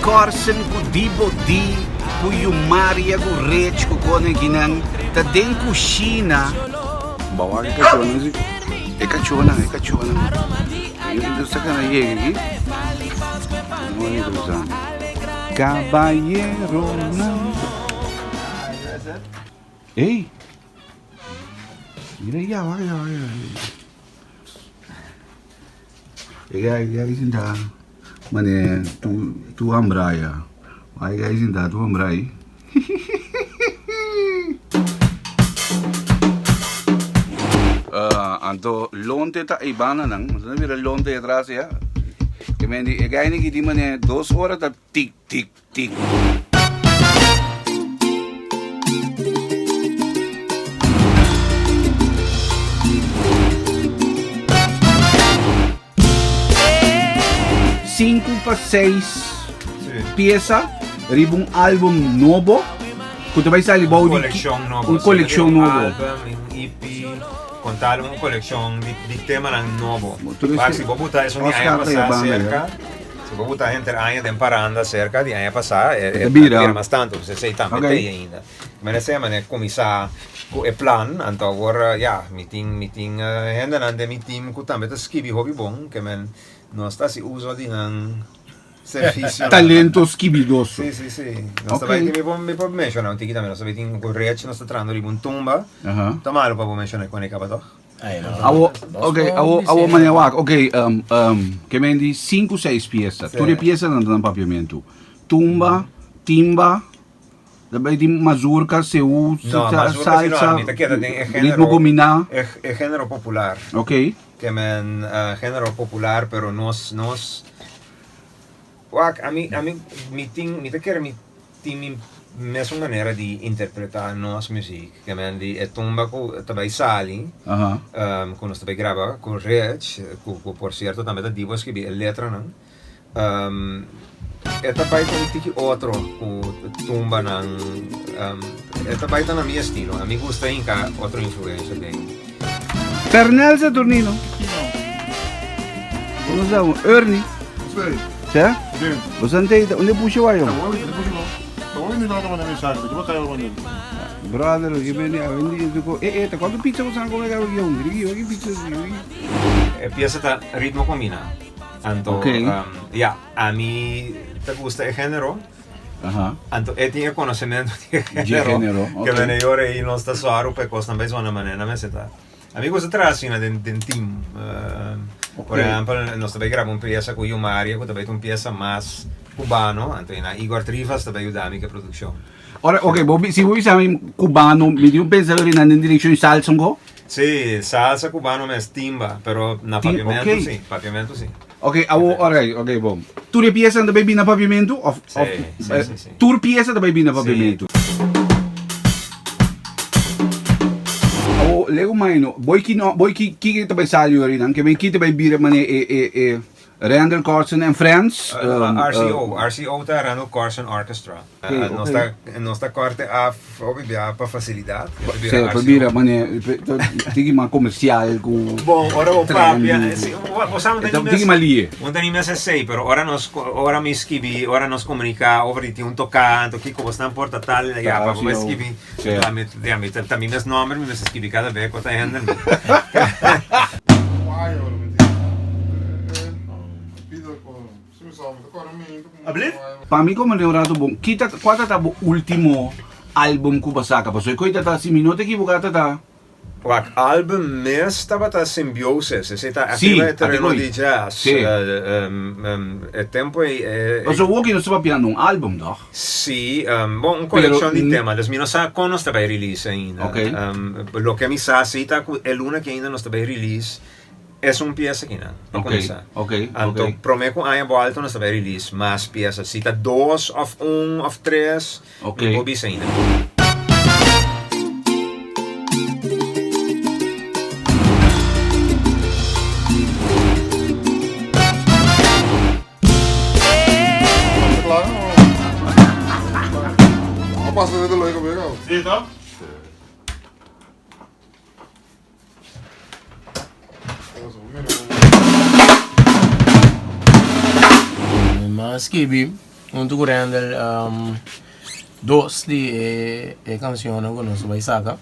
Corsen ku Dibo D ku Yumaria ku Rich ku kone kinan ta den kushina. Bawa e kachónan si. E kachónan, e kachónan. Yo ta kana yega aki. No interesante. Kabayeronan. Ey! Mira ya, wak ya, wak ya. E gai gai sinta mane tu tu hambraya. Wak e gai sinta tu hambrai. Anto lonte ta e bananan. Nos a mira lonte atras ya. Ke men di e gai niki di mane dos ora ta tik tik tik. Sinku pa seis piesa riba un album nobo ku ta bai sali bou di un kolekshon nobo. Un album, un EP, kontal un kolekshon di temanan nobo. Si bo buta esun di aña pasá serka. Si bo buta henter aña den paranda serka di aña pasá, e ta bira mas tantu. Pues esei tambe ta ei ainda. Mane esei mane kuminsá ku e plan, anto awor ya, mi tin mi tin hendenan den mi team ku tambe ta skibi hopi bon, ke men nos ta hasi uso di nan servisionan. Talento skibidoso. Si, si, si. Nos ta bai tin, mi por mi por menshoná un tiki tambe, nos ta bai tin ku Rich nos ta trahando riba un tumba. Ta malu pa bo menshoná kon e kaba tòg? Awo, ok, awo, awo mane wak, ok, um, um, ke men di sinku seis piesa. Tur e piesanan ta na papiamentu. Tumba, timba, ta bai di mazurka, seú, No, mazurka si no, salsa, mi ta keda den e ritmo género, kombiná. e, e género popular. Ok. Ke men uh, género popular, pero nos, nos, wak, ami, ami, mi tin, mi ta kere mi Tin mi mesun manera di interpreta nos muziek. Ke men di e tumba ku ta bai sali, ku nos ta bai graba ku Rich, ku por sierto tambe ta Dibo a skibi e letranan, e ta bai ta un tiki otro ku tumbanan, e ta bai ta na mi estilo. A mi gusta hinka otro influensha den. Pernel Saturnino. Como se llama? Ernie. Sa? Bo san te unda pusha wa yo? Brother, ki beni a vendi ko eh eh ta cuanto pizza bo san come ka yo? Mira ki ki pizza E pieza ta ritmo combina. Anto, ya, a mi ta gusta e genero. Anto e tin e conocemento di e genero. Ke bene yora ei nos ta sòru pa e kosnan bai sona manera mester ta. A mi gusta traha asina den den team. Por ehempel nos ta bai graba un piesa ku Yumaria ku ta bai ta un piesa mas cubano, anto e na Igor Trivas ta bai yuda mi ku e produkshon. Ora ok bo si bo bisa mi cubano mi tin un pensa lo rinan den direkshon salsa unko? Si, salsa cubano mes timba, pero na papiamentu si, papiamentu si. Ok, awo, alright, ok, bon. Tur e piesanan ta bai bini na papiamentu? Of, Sí, of, sí, eh, sí, sí. Tur piesa ta bai bini na Sí. papiamentu? Awo, lego maino, boi ki no, boi ki, ki ta bai sali ori nan? Ke men ki ta bai bira mane e, e, e Randall Carlson and Friends? RCO, RCO ta Randall Carlson Orchestra. Nos ta nos ta korte af hopi bia pa fasilidat. Sí, pa bira mane tiki mas komersial ku Bon, ora bo papia, si, bo sa un ta ni tiki mas lie. Un ta ni mes esei, pero ora nos ora mi skibi, ora nos komuniká over di tin un toká, anto kiko bo snan por ta tal, ya pa bo skibi. Mi ya mi ta mi mes nomber mi mester skibi kada bes ku ta hende mi. Pa mi como un rato bon, kita cua ta ta bo ultimo album cu bo a saca? Pasobra cu ta ta, si mi no ta equivoca ta ta. Wak, album mes tabata Symbiosis, esey ta arriba e terreno di jazz. Si. E tempo ey e. Pasobra woki nos ta papiando un album toch? Si, bon un coleccion di tema, dus mi no sa con nos ta bay release ainda. Ok. Loke mi sa si ta cu e luna aki ainda nos ta bay release. Es un piesa kinan, pa kuminsá. Anto promé ku aña bòlta nos ta bai release mas piesa. Si ta dos òf un òf tres, mi por bisa ainda. Mi a skibi. Huntu ku Randall dos di e e kanshonnan ku nos bai saka.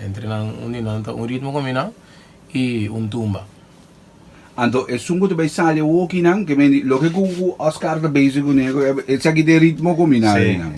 Entre nan un di nan ta Un Ritmo Kombiná i Un Tumba. Anto esun ku ta bai sali awokinan ke men di loke ku ku Oscar ta bezig kuné esaki ta e ritmo kombiná Sí. nan.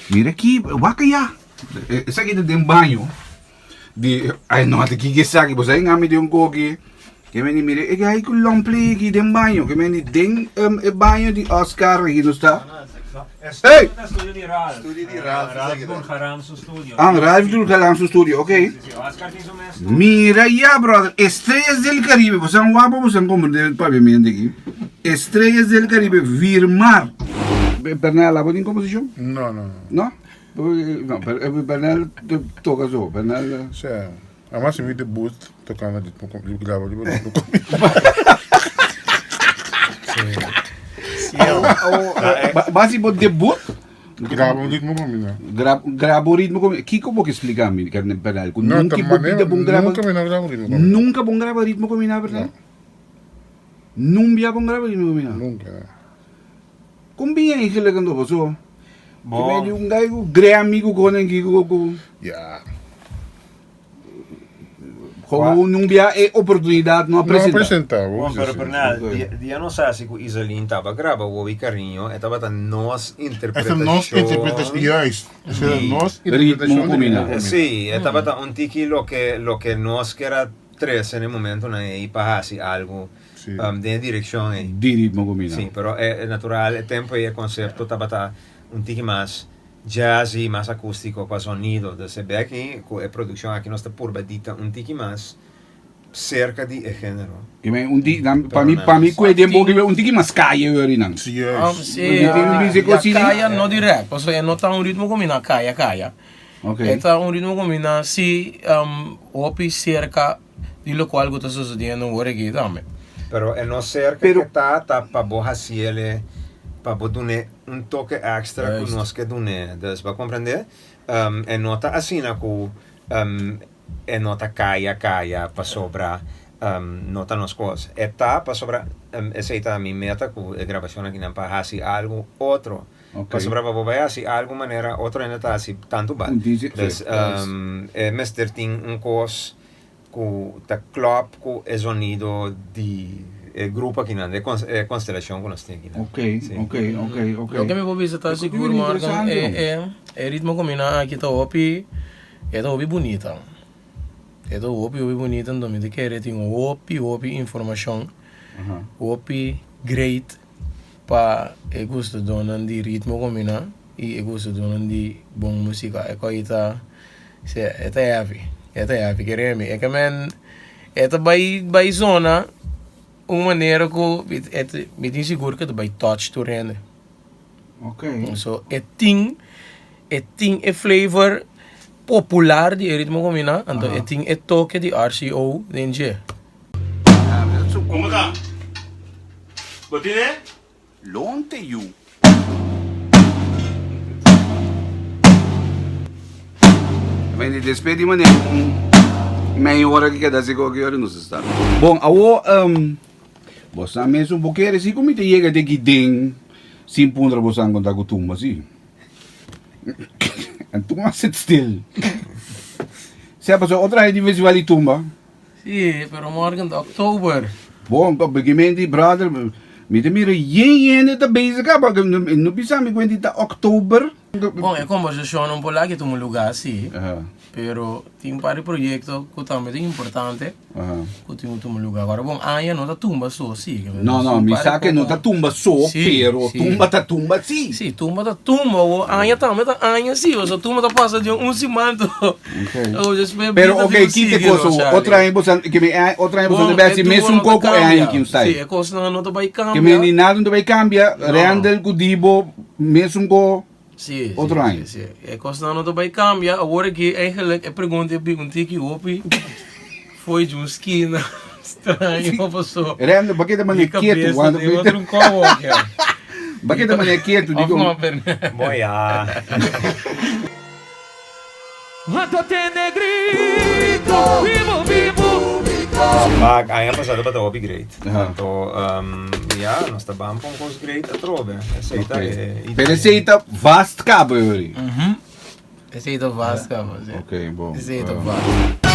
Mira aki, wak aya. Esaki ta den baño. Di, ay no, ata kiko esaki, bo sa ngami den un koki. Ke meni mira, e gai ku long play aki den baño. Ke meni den um, e baño di Oscar aki no sta. Hey! Studio di Ralph. Studio di Ralph. Ralph Dulgaram su studio. Ah, Ralph Dulgaram su studio, ok. Sí, sí, Oscar tin su mes studio. Mira ya, brother. Estrellas del Caribe. Bo san guapo, bo san comprende papiamento aki. Estrellas del Caribe, Virmar. Bernal, abo tin composición? No, no, no. No? No, pero Bernal toca so. Bernal. Sí. Además, si mi debut tocando ritmo con grabo ritmo con Basi bo debut? Grabo ritmo combina. Gra grabo ritmo combina. Kiko bo ke explica mi, Bernal? Ku No, nunca ta bo manera, bida bon graba. nunca mi no grabo ritmo combina. Nunca bon graba ritmo combina, Bernal? No. Nunca bon graba ritmo combina. Nunca. Kon bin eigenlijk anto paso? Bo. Di un guy ku Grammy ku konen ki ku ku. Ya. Gewoon un bia e oportunidad no a No a presenta. presenta, bo Bon, pero sí. Bernal, Ok. dia, dia nos hasi ku Iselin taba graba Wowi Cariño, e tabata nos Esa nos interpretashon. interpretacion, juist. Esa Di- nos Ritmo interpretacion di combina. ritmo combina. Sí, e tabata un tiki loke, loke nos kera trese na e momentonan ei pa hasi algu Sí. Den e direccion ei. Di ritmo cu mi na. Sí, pero e natural e tempo ei e concepto tabata un tiki mas jazzy, mas acustico pa sonido. Dus e bek cu e produccion aki nos ta purba dita un tiki mas cerca di e genero. I men un tiki, pa mi, pa mi cu e tempo aki un tiki mas calle hoor nan. Sí, juist. Sí, Mi tin un bizi ya cu caya no direct, pasobra e no ta un ritmo cu mi na caya caya. Ok. E ta un ritmo cu mi na si hopi cerca Di locual cu ta sucediendo awor aki tambe. Pero e no cerca Pero- ke ta, ta pa bo haciele, pa bo dune un toke extra cu Juist. nos ke dune. Dus bo a comprende? E no ta asina cu e no ta caya caya pasobra no ta nos cos. E ta pasobra esey ta mi meta cu e grabacion akinan pa haci algo otro. Ok. Pasobra pa bo bai haci algo manera otro hende ta haci tanto bal. Un DJ, Dus sí. e mester tin un cos ku ta klòp ku e zonido di e grupo akinan, e e konstelashon ku nos tin akinan. Ok, ok, ok, ok. Loke mi por bisa ta sigur Morgan, e e e ritmo ku mi nan aki ta hopi, e ta hopi bunita. E ta hopi hopi bunita, enton mi ta kere tin hopi hopi informashon, hopi great pa e gustadónan di ritmo kombiná i e gustadónan di bon músika. E kos ei ta, sea, e ta heavy, e ta heavy, kere mi. E ke men, e ta bai bai zona un manera ku mi e ta mi tin sigur ku e ta bai touch tur hende. So e tin e tin e flavor popular di e ritmo kombiná, anto e tin e toke di RCO den dje. Como ta? Bo tine? Lonte yu. Beni despedi manera un mei ora ki keda si koki ora nos sta. Bon awo um, bosan mesun bo kere si ku mi ta yega te ki den sin puntra bosan konta ku tumba si. En tumba sit stil. Sea paso otra hende festival di tumba. Sí, pero morgen ta oktober. Bon, pa begimenti, brother, mi ta mira yen hende ta bezig kaba, no bisa mi kuenti ta oktober. Bon, e kombersashonnan por la ke tuma lugá, sí. Pero tin un par di proyekto ku tambe ta importante ku tin ku tuma lugá. Agora bon, aña no ta tumba so, sí. No, no, mi sa ke no ta tumba so, pero tumba ta tumba, sí. Sí, tumba ta tumba, awor aña tambe ta aña, sí. Pasobra tumba ta pasa den un siman to. Pero ok, kite kos awor? Otro aña bo sa, ke mi otro aña bo sa ta bai hasi mesun kos ku e aña ki un stay. Sí, e kosnan no ta bai kambia. Ke mi ni nada no ta bai kambia, Randall ku Dibo mesun kos otro aña. Sí, sí, sí. E kosnan no ta bai kambia. Awor aki eigenlijk e pregunta e bin un tiki hopi foi di un skina. Straño paso. Rendo, bakit naman Mi é quieto? cabeza Wanda tem outro como aqui. Bakit naman é quieto? Of Digo, no, per- Bom, ja. Maar aña pasá tabata hopi great. Anto, ya, nos ta ban pa un kos great atrobe. Esei ta e idea. Pero esei ta vast kaba, Yuri. Esei ta vast kaba, si. Ok, bon. Esei ta vast.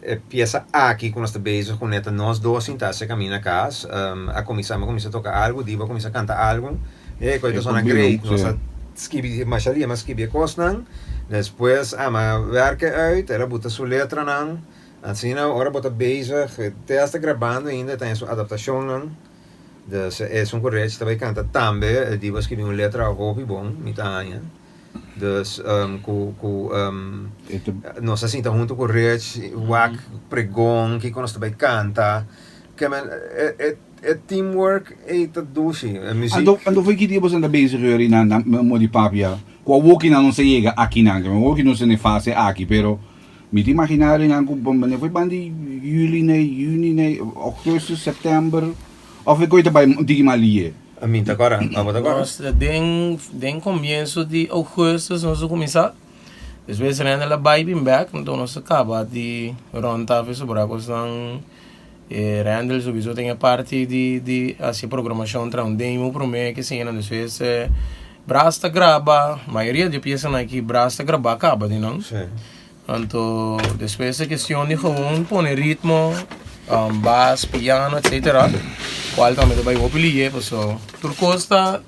E piesa aki ku nos ta bezig kuné ta nos dos sintá se kaminda kas. A kuminsá, mi a kuminsá toka algu, Dibo a kuminsá kanta algu. E kos ta sona great. Nos a skibi, masha dia mi a skibi e kosnan. Despues ami a wèrk e uit, el a buta su letranan. Asina ora bo ta bezig, te hasta grabando ainda e ta haña su adaptashonnan. Dus esun ku Rich ta bai kanta tambe, Dibo a skibi un letra hopi bon, mi ta haña. Dus ku ku nos a sinta huntu ku Rich, wak pregon kiko nos ta bai kanta. Ke men e e teamwork ei ta dushi. E muziek. Anto anto fo'i ki dia boso ta bezig yori na na modi papia ku awoki nan no sa yega akinan, awoki nos ta na e fase aki pero Mi ta imaginá rinan ku bo ne foi ban di juli ne, juni ne, augustus, september, of e koi ta bai un tiki mas lié? Mi ta kòrda, abo ta kòrda? Nos den den komienso di augustus nos a kuminsá, despues Randall a bai bin bèk, anto nos a kaba di rònt tafel sobrá kosnan, e Randall souiso tin e parti di di hasi programashon traha un demo promé ke asina, despues Bras ta graba, mayoria di e piesanan aki Bras ta grabá kaba di nan. Anto despues e kestion di gewoon pone ritmo, bas, piano, etcetera, kual tambe ta bai hopi liye paso tur kos ta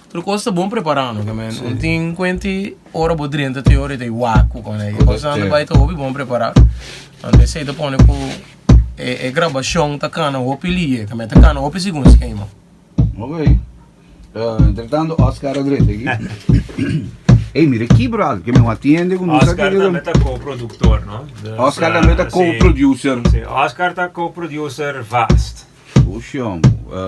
tur kos ta bon prepará no ke men un tin kuenti ora bo drenta te ora e ta wak ku kone e kosnan ta bai ta hopi bon prepará anto esei ta pone ku e grabashon ta kana hopi liye ke men ta kana hopi segun skema. Ok. Entretanto Oscar a drenta aki. Ey, mira ki brother, ke mi no atiende ku nos Oscar tambe ta co-productor, no? Dus, Oscar tambe ta co-producer. Si, Oscar ta co-producer vast. Ocean.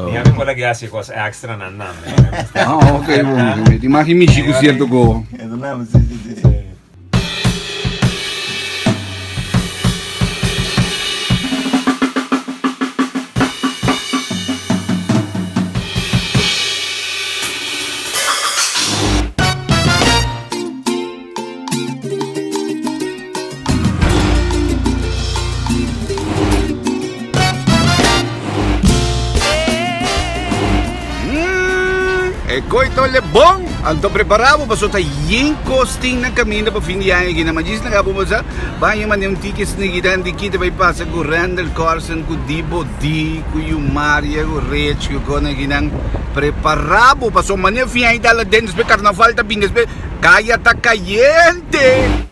Mi a por lagi hasi kos extra nan tambe. Ah, ok, bon. Mi ta imagin mishi ku cierto ko. Si, si, si. E koito le bon, anto prepara bo paso ta yen kos tin na kaminda pa fin di aña aki. Na majis na gabo bo sa baña manda un tiki sneaky dan di kita bai pasa ku Randall Carson, ku Dibo D, ku Yumaria, ku Rich, ku kon akinan. Prepara bo paso mane fin aña dala den despues karnaval ta bin despues kaya ta kayente.